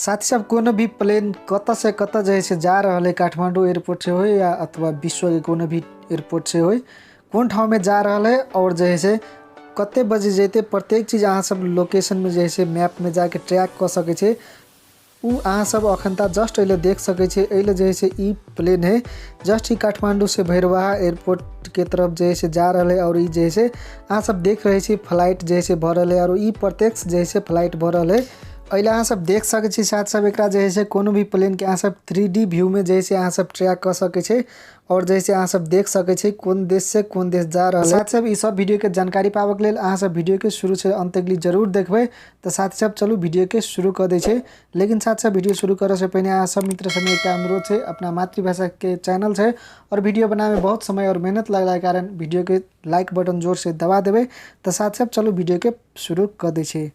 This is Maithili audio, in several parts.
साथी सब कोनो भी प्लेन कतऽ से कतऽ जे है से जा रहल है, काठमांडू एयरपोर्ट से होय या अथवा विश्व के कोनो भी एयरपोर्ट से होय, कोन ठाव में जा रहल है और जे है से कते बजे जैते, प्रत्येक चीज अहाँ सब लोकेशन में जे है से मैप में जाके ट्रैक कऽ सकै छै। उ अहाँ सब अखन ता जस्ट एले देख सकै छै। एले जे है से ई प्लेन है जस्ट ही काठमांडू से भैरवाहा एयरपोर्ट के तरफ जे है से जा रहल है और ई जे है से अहाँ सब देख रहे छी फ्लाइट जे है से भऽ रहल है और ई प्रत्यक्ष जे है से फ्लाइट भऽ रहल है। एले अहाँ सब देख सकै छी साथ सब एकरा जे है से कोनो भी प्लेन के अहाँ सब थ्री डी व्यू में जे है से अहाँ सब ट्रैक कऽ सकै छै और जे है से अहाँ सब देख सकै छी कोन देश से कोन देश जा रहल है। साथ सब ई सब वीडियो के जानकारी पाबऽ के लेल अहाँ सब वीडियो के शुरू से अंत तक जरूर देखबै। तऽ साथ सब चलू वीडियो के शुरू कऽ दै छै। लेकिन साथ सब वीडियो शुरू करऽ से पहिने अहाँ सब मित्र सबमे एकटा अनुरोध छै, अपना मातृभाषा के चैनल छै और वीडियो बनाबे में बहुत समय और मेहनत लगला के कारण वीडियो के लाइक बटन जोर से दबा देबै। तऽ साथ सब चलू वीडियो के शुरू कऽ दै छै।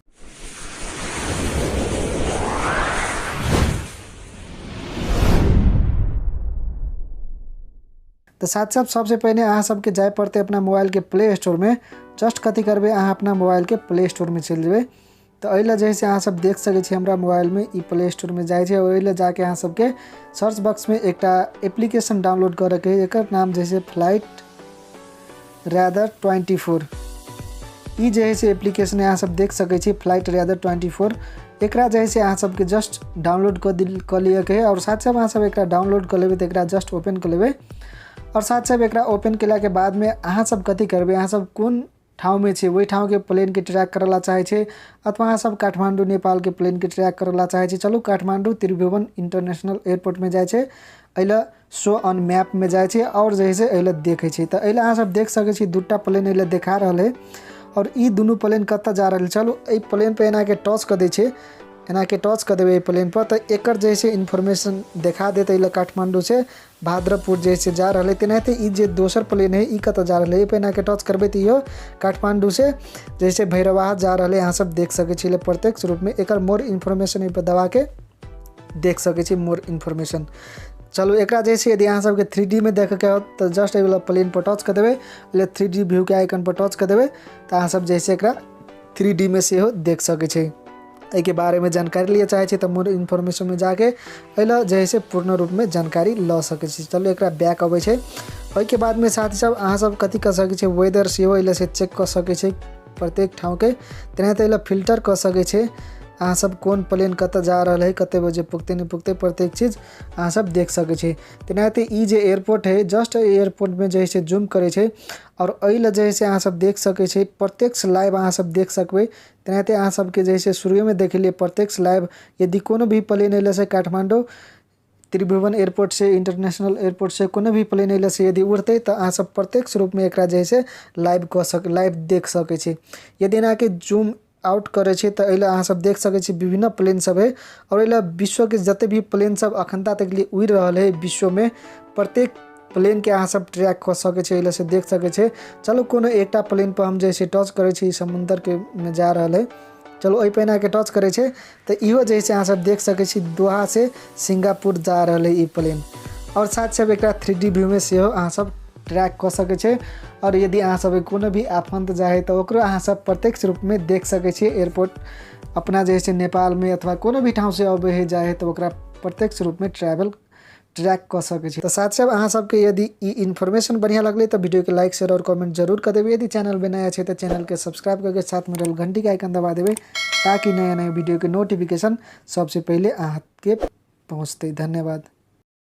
तऽ साथ साथ सबसे पहिने अहाँ सबके जाय पड़तै अपना मोबाइल के प्ले स्टोर में। जस्ट कथी करबै, अहाँ अपना मोबाइल के प्ले स्टोर में चलि जेबै। तऽ एहि लए जे है से अहाँ सब देख सकै छी हमरा मोबाइल में ई प्ले स्टोर में जाइ छै और एहि लए जाके अहाँ सबके सर्च बॉक्स में एकटा एप्लीकेशन डाउनलोड करऽके है, एकर नाम जे है फ्लाइट रैदर 24। ई जे है से एप्लीकेशन अहाँ सब देख सकै छी फ्लाइट रैदर 24। एकरा जे है से अहाँ सबके जस्ट डाउनलोड कऽ दिल कऽ लिअके है और साथ साथ अहाँ सब एकरा डाउनलोड कऽ लेबै तऽ एकरा जस्ट ओपन कऽ लेबै और साथ साथ एकरा ओपन केलाके बादमे अहाँ सब कथी करबै, अहाँ सब कोन ठाउँमे छै ओहि ठाउँके प्लेनके ट्रैक करऽ ला चाहै छै अथवा अहाँ सब काठमाण्डू नेपालके प्लेनके ट्रैक करऽ ला चाहै छै। चलू काठमाण्डू त्रिभुवन इंटरनेशनल एयरपोर्टमे जाइ छै, एहि लए शो ऑन मैपमे जाइ छै और जे है से एहि लए देखै छै। तऽ एहि लए अहाँ सब देख सकै छी दूटा प्लेन एहि लए देखा रहल है और ई दुनू प्लेन कतऽ जा रहल है। चलू एहि प्लेन पर एनाके टच कऽ दै छै, एनाके टच कऽ देबै एहि प्लेन पर तऽ एकर जे है से इन्फॉर्मेशन देखा देत। एहि लए काठमाण्डू से भाद्रपुर जे से जा रहल है। तेनाहिते ई जे दोसर प्लेन है ई कतऽ जा रहल है, एहि पर एनाके टच करबै तऽ इहो काठमाण्डू से जैसे भैरवाहा जा रहल है। अहाँ सब देख सकै छी प्रत्यक्ष रूपमे एकर मोर इन्फॉर्मेशन एहि पर दबाके देख सकै छी मोर इन्फॉर्मेशन। चलू एकरा जे छै यदि अहाँ सबके थ्री डी में देखऽके होत तऽ जस्ट एहि वाला प्लेन पर टच कऽ देबै, एहि थ्री डी व्यू के आइकन पर टच कऽ देबै तऽ अहाँ सब जे छै एकरा थ्री डी में सेहो देख सकै छी। एहिके बारेमे जानकारी लिअ चाहै छी तऽ मोर इन्फॉर्मेशनमे जाके एहि लए जे है से पूर्ण रूपमे जानकारी लऽ सकै छी। चलू एकरा बैक अबै छै। ओहिके बादमे साथी सब अहाँ सब कथी कऽ सकै छी, वेदर सेहो एहि लए से चेक कऽ सकै छी प्रत्येक ठाउँके। तेनाहिते एहि लए फिल्टर कऽ सकै छी अहाँ सब कोन प्लेन कतऽ जा रहल है, कते बजे पुगतै नहि पुगतै, प्रत्येक चीज अहाँ सब देख सकै छी। तेनाहिते ई जे एयरपोर्ट है जस्ट एहि एयरपोर्टमे जे है से जूम करै छै और एहि लए जे है से अहाँ सब देख सकै छी प्रत्यक्ष लाइव अहाँ सब देख सकबै। तेनाहिते अहाँ सबके जे है से शुरुएमे देखेलियै प्रत्यक्ष लाइव यदि कोनो भी प्लेन अयलै से काठमाण्डू त्रिभुवन एयरपोर्ट से इंटरनेशनल एयरपोर्ट से कोनो भी प्लेन अयलै से यदि उड़तै तऽ अहाँ सब प्रत्यक्ष रूपमे एकरा जे है से लाइव कऽ सक लाइव देख सकै छी। यदि एनाके जूम आउट करै छै तऽ एहि लए अहाँ सब देख सकै छी विभिन्न प्लेन सब है और एहि लए विश्वके जते भी प्लेन सब अखनता तक लिए उड़ि रहल है विश्वमे प्रत्येक प्लेनके अहाँ सब ट्रैक कऽ सकै छी, एहि लए से देख सकै छी। चलू कोनो एकटा प्लेन पर हम जे छै टच करै छी, समुन्दरके मे जा रहल है, चलू एहि पर एनाके टच करै छै तऽ इहो जे छै अहाँ सब देख सकै छी दोहा से सिंगापुर जा रहल है ई प्लेन। और साथ साथ एकरा थ्री डी व्यू में सेहो अहाँ सब ट्रैक कऽ सकै छी और यदि अहाँ सबके कोनो भी आफन्त जाइ है तऽ ओकरो अहाँ सब प्रत्यक्ष रूपमे देख सकै छी। एयरपोर्ट अपना जे छै नेपालमे अथवा कोनो भी ठाउँसँ अबै है जाइ है तऽ ओकरा प्रत्यक्ष रूपमे ट्रैवल ट्रैक कऽ सकै छी। तऽ साथ साथ अहाँ सबके यदि ई इन्फॉर्मेशन बढ़िआँ लगलै तऽ वीडियोके लाइक शेयर और कमेंट जरूर कऽ देबै। यदि चैनल पे नया छै तऽ चैनलके सब्सक्राइब करके साथमे रहल घंटीके आइकन दबा देबै ताकि नया नया वीडियोके नोटिफिकेशन सबसँ पहिले अहाँके पहुँचतै। धन्यवाद।